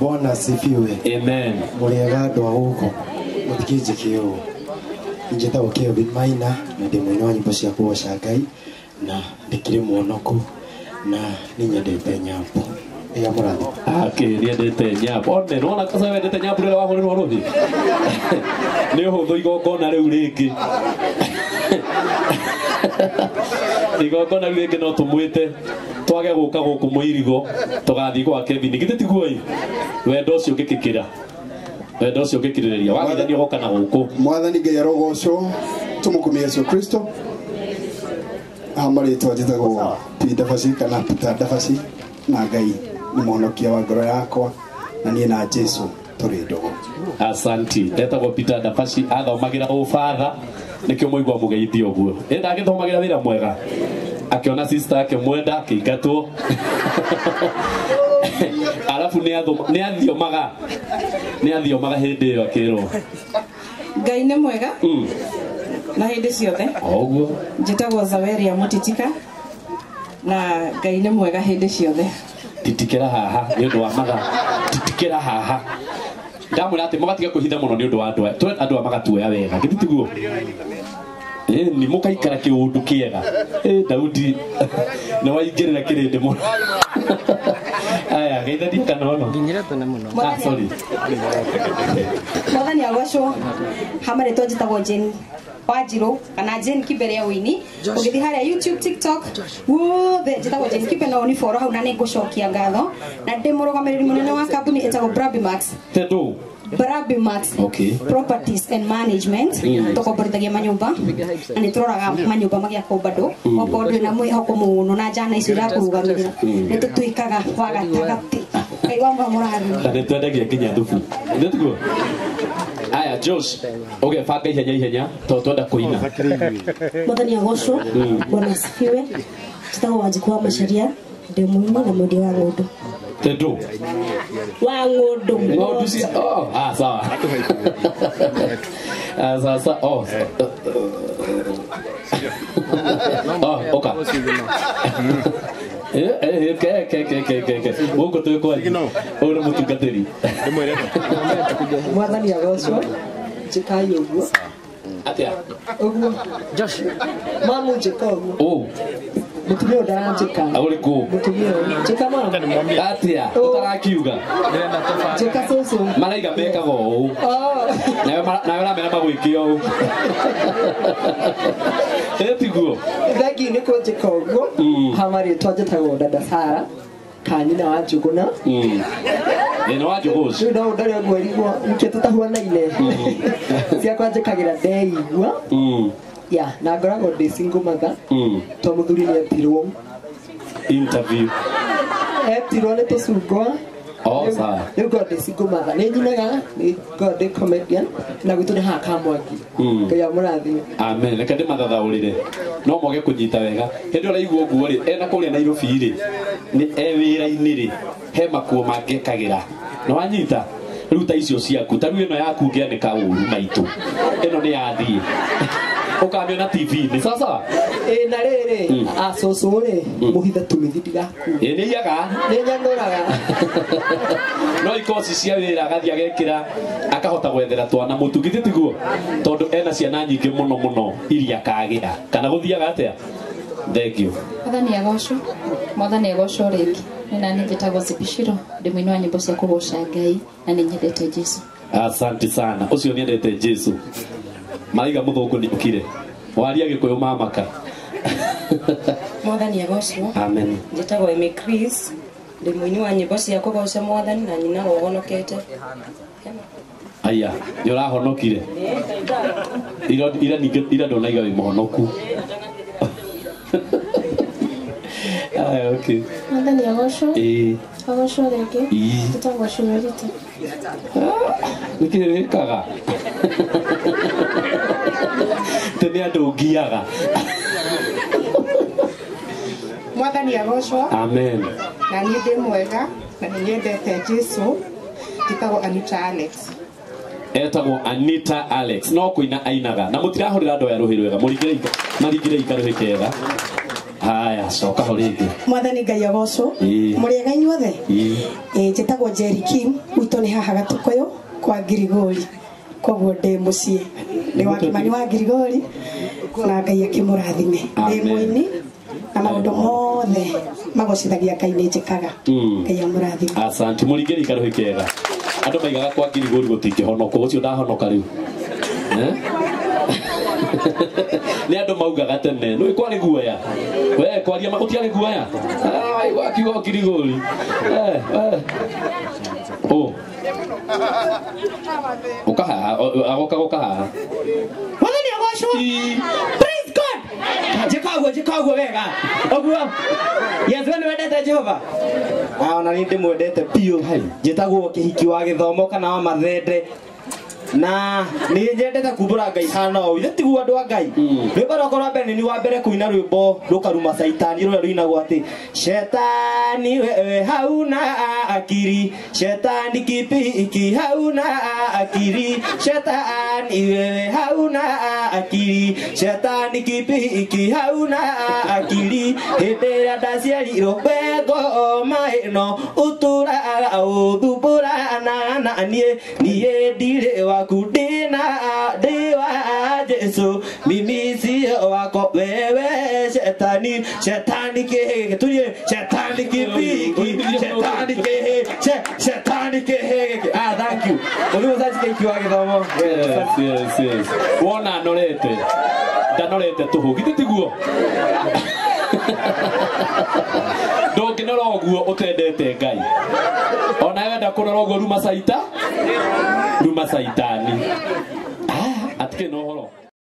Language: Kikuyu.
Bwana asifiwe. Amen. Mũrĩega andũ a gũkũ mũtikĩnjĩke ũũ. Njĩtagwo Kelvin Maina na ndĩ mũini wa nyĩmbo cia kũgoca Ngai na ndĩkĩrĩ mwonoku na nĩ nyendete nyambo. Ĩya mũrathi. Ake nĩendete nyambo. One nĩwona kasa wendete nyambo rĩrĩa wahũrĩrwo rũhĩ. Nĩ ũhũthũ igongona rĩu rĩngĩ. Igongona rĩu rĩngĩ no tũmwĩte twage gũka gũkũ mũirigo tũgathiĩ gwa Kevin. Githĩ tiguo ĩ? Wendo ũcio ũngĩkĩkĩra. Wendo ũcio ũngĩkirĩrĩria. Wagithania ũgoka na gũkũ. Mwathani Ngai arogocwo tumukumie Yesu Kristo. Ha marĩtwa njĩtagwo P Dabaci kana Peter Dabaci na Ngai nĩ mũhonokia wa ngoro yakwa na niĩ na Jesu tũrĩ ndũgũ. Asanti. Etagwo Peter Dabaci athomagĩra ũbatha nĩkĩo mũigua mũgeithio ũguo. Ĩ ndagĩthomagĩra wĩra mwega. Akĩona sister akĩmwenda akĩingatwo. Alafu nĩ athiomaga. Nĩ athiomaga hĩndĩ ĩyo akĩrwo. Ngai nĩ mwega na hĩndĩ ciothe. O ũguo. Njĩtagwo Zaweria Mũtitika na Ngai nĩ mwega hĩndĩ ciothe. Titikĩra haha nĩ ũndũ wa mathaa. Titikĩra haha. Ndamwĩra atĩ mũgatiga kwĩhitha mũno nĩ ũndũ wa andũ aya. Twe andũ aya magatuoya wega. Githĩ tiguo? Ĩni mũkaikara kĩũndũ kĩega. Ĩ Daudi nĩ waingĩrĩra kĩrĩndĩ mũno. Aya geithania kana ono. Ah, sorry. Mwathani agocwo. Ha marĩtwa njĩtagwo Jane Wanjirũ kana Jane Kibe rĩa ũini. Ũgĩthiĩ harĩa YouTube, TikTok guothe njĩtagwo Jane Kibe no ũni-follow hau na nĩ ngũcokia ngatho na ndĩ mũrũgamĩrĩri mũnene wa kambuni ĩtagwo Brabimax. Tendo. Brabimax Properties and Management. Tũkomborithagia manyũmba na nĩ tũroraga manyũmba magĩakwo bado. Okorwo ndũrĩ na mwĩhoko mũno na njana icio irakũrũgamĩrĩra nĩ tũtuĩkaga wa gatagatĩ. Ngai wa mũrathime. Na nĩ twendagia nginya thubu. Nĩ tiguo? Aya Josh, ũgebanga ihenya ihenya tondũ twenda kũina. Mwathani agocwo. Bwana asifiwe. Njĩtagwo Wanjikũ wa Macharia, ndĩ mũini na mwendia wa ng'ũndũ. Tendo. Wa ng'ũndũ. Ng'ondu cia oh, ah sawa. Ah sasa oh. Oh, oka. Eh eh ke ke ke ke ke ke. Gũkũ twĩ kwanyu. Ũyũ nĩ mũtungatĩri. Mwathani agocwo. Njĩkai ũguo. Atĩa? Ũguo. Josh. Mamu njĩka ũguo. Oh. Mũtumia ũyũ ndaranjĩka. Ũrĩkũ? Mũtumia ũyũ. Njĩka mama. Atĩa? Ũtarakiuga. Njĩka cũcũ. Maraiga mekaga ũũ. Oh. Nawe nawe ũramera magwĩke ũũ. Ĩ tiguo? Thengiũ nĩ kũnjĩka ũguo. Ha marĩtwa njĩtagwo Dada Sara ka nyina wa Njũgũna. Ĩ nĩ wa Njũgũci. Rĩu no ũndore ũguo riguo nĩkĩo tũtahuanaine. Ciakwa njĩkagĩra ndeigua. Ya, na ngoragwo ndĩ single mother. To mũthuri nĩ etirwo. Interview. Etirwo nĩ tũcungwa. Oh, sawa. Rĩu ngoragwo ndĩ single mother. Nĩ nyinaga, nĩ ngoragwo ndĩ comedian na gwitũ nĩ haha Kamwangi. Ngai amũrathime. Amen. Reke ndĩmathathaũrĩre. No mwage kũnyita wega. Hĩndĩ ĩrĩa ũraigua ũguo rĩ, ena kũrĩa Nairobi rĩ, nĩ e wĩra-inĩ rĩ, he makuo mangĩkagĩra. Nĩ wanyita? Rĩu ta icio ciaku, ta rĩu ĩno yaku ũngĩanĩka ũru maitũ. Ĩno nĩ yathiĩ. Ũkamĩona TV-inĩ. Sawa sawa? Ĩ na rĩrĩ, acũcũ rĩ, mũhithe tũmĩthi ndigaku. Ĩ nĩ iyaga. Nĩ nyanũraga. No ikoci cia wĩra agathiĩ agekĩra akahota gwethera twana mũtu. Githĩ tiguo? Tondũ ena ciana nyingĩ mũno mũno iria akagĩa. Kana gũthiaga atĩa? Thank you. Mwathani agocwo. Mwathani agocwo rĩngĩ. Nĩ nani njĩtagwo Zipishiro, ndĩ mũini wa nyĩmbo cia kũgoca Ngai na nĩ nyendete Jesu. Asante sana. Ũcio nĩendete Jesu. Maraiga mũthũngũ nĩ okire. Waria gĩkũyũ mamaka. Mwathani agocwo. Amen. Njĩtagwo Amy Chris, ndĩ mũini wa nyĩmbo cia kũgoca Mwathani na nyinaga ũhonokete. Aya, nĩ ũrahonokire. Ira ira ningĩ ira ndonaiga wĩ mũhonoku. Aya, okay. Mwathani agocwo. Ĩĩ. Agocwo rĩngĩ. Ĩĩ. Njĩtagwo Shumerita. Nĩkĩ wĩkaga? Tĩ nĩ andũ ngiaga. Mwathani agocwo. Amen. Na niĩ ndĩ mwega na nĩ nyendete Jesu. Njĩtagwo Anita Alex. Etagwo Anita Alex. No kũina ainaga. Na mũtirahũrĩra andũ aya rũhĩ rwega. Mũringĩre maringĩre ikarũhĩ kega. Haya, coka ho rĩngĩ. Mwathani Ngai agocwo. Ĩĩ. Mũrĩega inyuothe. Ĩĩ. Ĩ njĩtagwo Jerry Kim. Gwitũ nĩ haha Gatukuyu kwa Ngirigori, koguo ndĩ mũciĩ nĩ wa Kimani wa Ngirigori, na Ngai akĩmũrathime. Ndĩ mũini na maũndũ mothe magocithagia Ngai nĩ njĩkaga. Ngai amũrathime. Asante mũringĩri karuhi kega. Andũ maigaga kwa Ngirigori gũtingĩhonokwo, ũcio ndahonoka rĩu. Nĩ andũ maugaga tene nĩ kwarĩ guoya, we kwaria gũtiarĩ guoya, akiuga Ngirigori. Ũkahaha agoka gũkahaha. Mwathani agocwo. Praise God. Njĩka ũguo wega ũguo. Yes, we nĩwendete Jehova? Ona niĩ ndĩmwendete biũ. Njĩtagwo Kĩhiki wa Gĩthomo kana wa Mathende, na nĩ nyendete kumbũra Ngai hana ũũ. Ithe tiguo andũ a Ngai. Rwĩmbo rwakwa rwa mbere nĩ wa mbere kũina rwĩmbo rũkaruma Caitani, rũrĩa rũinagwo atĩ Shetani wewe hauna akili, shetani kipiki hauna akili, shetani wewe hauna akili, shetani kipiki hauna akili, hĩndĩ ĩrĩa ndaciarirwo ngoma ĩno ũtũraga ũthumbũrana na niĩ, niĩ ndirĩ waku ndĩna ndĩ wa Jesu, mimi sio wako wewe shetani, shetani kĩhĩgĩ turie, shetani kipiki, shetani kĩhĩ, shetani kĩhĩgĩ. Thank you. Mũthimo Sachi Kĩhiki wa Gĩthomo. Yes, yes, yes. Wona norete ndanorete tũhũ, githĩ tiguo? Ndũngĩnora ũguo ũtendete Ngai. Ona wenda kũnora ũguo ruma saitani. Atikĩ na ũhoro.